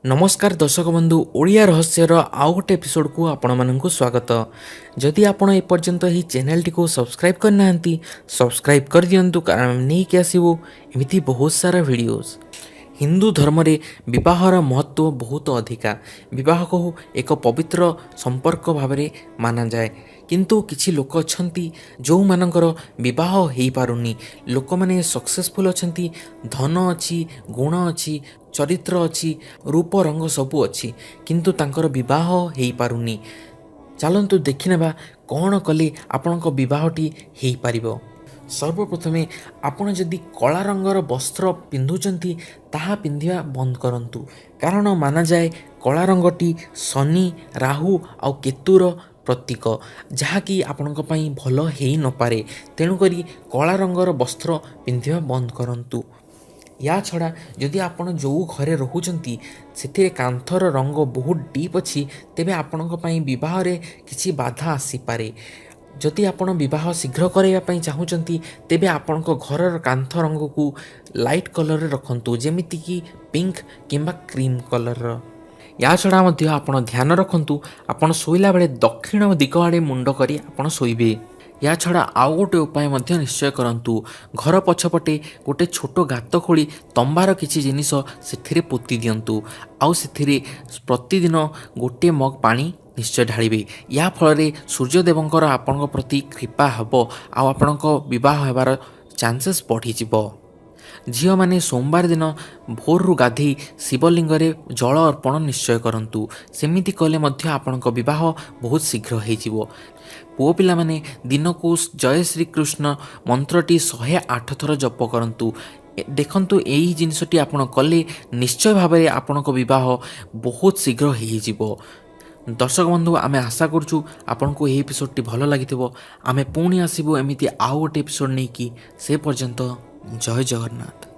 ନମସ୍କାର ଦର୍ଶକ ବନ୍ଧୁ, ଓଡ଼ିଆ ରହସ୍ୟର ଆଉ ଗୋଟେ ଏପିସୋଡ଼କୁ ଆପଣମାନଙ୍କୁ ସ୍ୱାଗତ। ଯଦି ଆପଣ ଏପର୍ଯ୍ୟନ୍ତ ଏହି ଚ୍ୟାନେଲଟିକୁ ସବସ୍କ୍ରାଇବ୍ କରିନାହାନ୍ତି, ସବସ୍କ୍ରାଇବ୍ କରିଦିଅନ୍ତୁ, କାରଣ ଆମେ ନେଇକି ଆସିବୁ ଏମିତି ବହୁତ ସାରା ଭିଡ଼ିଓଜ୍। ହିନ୍ଦୁ ଧର୍ମରେ ବିବାହର ମହତ୍ତ୍ୱ ବହୁତ ଅଧିକା। ବିବାହକୁ ଏକ ପବିତ୍ର ସମ୍ପର୍କ ଭାବରେ ମାନାଯାଏ। କିନ୍ତୁ କିଛି ଲୋକ ଅଛନ୍ତି ଯେଉଁମାନଙ୍କର ବିବାହ ହେଇପାରୁନି। ଲୋକମାନେ ସକ୍ସେସଫୁଲ୍ ଅଛନ୍ତି, ଧନ ଅଛି, ଗୁଣ ଅଛି, ଚରିତ୍ର ଅଛି, ରୂପ ରଙ୍ଗ ସବୁ ଅଛି, କିନ୍ତୁ ତାଙ୍କର ବିବାହ ହେଇପାରୁନି। ଚାଲନ୍ତୁ ଦେଖିନେବା କ'ଣ କଲେ ଆପଣଙ୍କ ବିବାହଟି ହେଇପାରିବ। ସର୍ବପ୍ରଥମେ ଆପଣ ଯଦି କଳା ରଙ୍ଗର ବସ୍ତ୍ର ପିନ୍ଧୁଛନ୍ତି, ତାହା ପିନ୍ଧିବା ବନ୍ଦ କରନ୍ତୁ। କାରଣ ମାନାଯାଏ କଳା ରଙ୍ଗଟି ଶନି, ରାହୁ ଆଉ କେତୁର ପ୍ରତୀକ, ଯାହାକି ଆପଣଙ୍କ ପାଇଁ ଭଲ ହେଇନପାରେ। ତେଣୁକରି କଳା ରଙ୍ଗର ବସ୍ତ୍ର ପିନ୍ଧିବା ବନ୍ଦ କରନ୍ତୁ। ୟା ଛଡ଼ା ଯଦି ଆପଣ ଯେଉଁ ଘରେ ରହୁଛନ୍ତି, ସେଥିରେ କାନ୍ଥର ରଙ୍ଗ ବହୁତ ଡିପ୍ ଅଛି, ତେବେ ଆପଣଙ୍କ ପାଇଁ ବିବାହରେ କିଛି ବାଧା ଆସିପାରେ। ଯଦି ଆପଣ ବିବାହ ଶୀଘ୍ର କରାଇବା ପାଇଁ ଚାହୁଁଛନ୍ତି, ତେବେ ଆପଣଙ୍କ ଘରର କାନ୍ଥ ରଙ୍ଗକୁ ଲାଇଟ୍ କଲର୍ରେ ରଖନ୍ତୁ, ଯେମିତିକି ପିଙ୍କ କିମ୍ବା କ୍ରିମ୍ କଲର୍ର। ୟା ଛଡ଼ା ମଧ୍ୟ ଆପଣ ଧ୍ୟାନ ରଖନ୍ତୁ, ଆପଣ ଶୋଇଲା ବେଳେ ଦକ୍ଷିଣ ଦିଗ ଆଡ଼େ ମୁଣ୍ଡ କରି ଆପଣ ଶୋଇବେ। ୟା ଛଡ଼ା ଆଉ ଗୋଟେ ଉପାୟ ମଧ୍ୟ ନିଶ୍ଚୟ କରନ୍ତୁ। ଘର ପଛପଟେ ଗୋଟେ ଛୋଟ ଗାତ ଖୋଳି ତମ୍ବାର କିଛି ଜିନିଷ ସେଥିରେ ପୋତି ଦିଅନ୍ତୁ ଆଉ ସେଥିରେ ପ୍ରତିଦିନ ଗୋଟିଏ ମଗ୍ ପାଣି ନିଶ୍ଚୟ ଢାଳିବେ। ୟା ଫଳରେ ସୂର୍ଯ୍ୟଦେବଙ୍କର ଆପଣଙ୍କ ପ୍ରତି କୃପା ହେବ ଆଉ ଆପଣଙ୍କ ବିବାହ ହେବାର ଚାନ୍ସେସ୍ ବଢ଼ିଯିବ। ଝିଅମାନେ ସୋମବାର ଦିନ ଭୋରରୁ ଗାଧେଇ ଶିବଲିଙ୍ଗରେ ଜଳ ଅର୍ପଣ ନିଶ୍ଚୟ କରନ୍ତୁ। ସେମିତି କଲେ ମଧ୍ୟ ଆପଣଙ୍କ ବିବାହ ବହୁତ ଶୀଘ୍ର ହେଇଯିବ। ପୁଅ ପିଲାମାନେ ଦିନକୁ ଜୟ ଶ୍ରୀକୃଷ୍ଣ ମନ୍ତ୍ରଟି 108 ଥର ଜପ କରନ୍ତୁ। ଦେଖନ୍ତୁ, ଏଇ ଜିନିଷଟି ଆପଣ କଲେ ନିଶ୍ଚୟ ଭାବରେ ଆପଣଙ୍କ ବିବାହ ବହୁତ ଶୀଘ୍ର ହେଇଯିବ। ଦର୍ଶକ ବନ୍ଧୁ, ଆମେ ଆଶା କରୁଛୁ ଆପଣଙ୍କୁ ଏହି ଏପିସୋଡ଼ଟି ଭଲ ଲାଗିଥିବ। ଆମେ ପୁଣି ଆସିବୁ ଏମିତି ଆଉ ଗୋଟେ ଏପିସୋଡ଼ ନେଇକି। ସେ ପର୍ଯ୍ୟନ୍ତ ଜୟ ଜଗନ୍ନାଥ।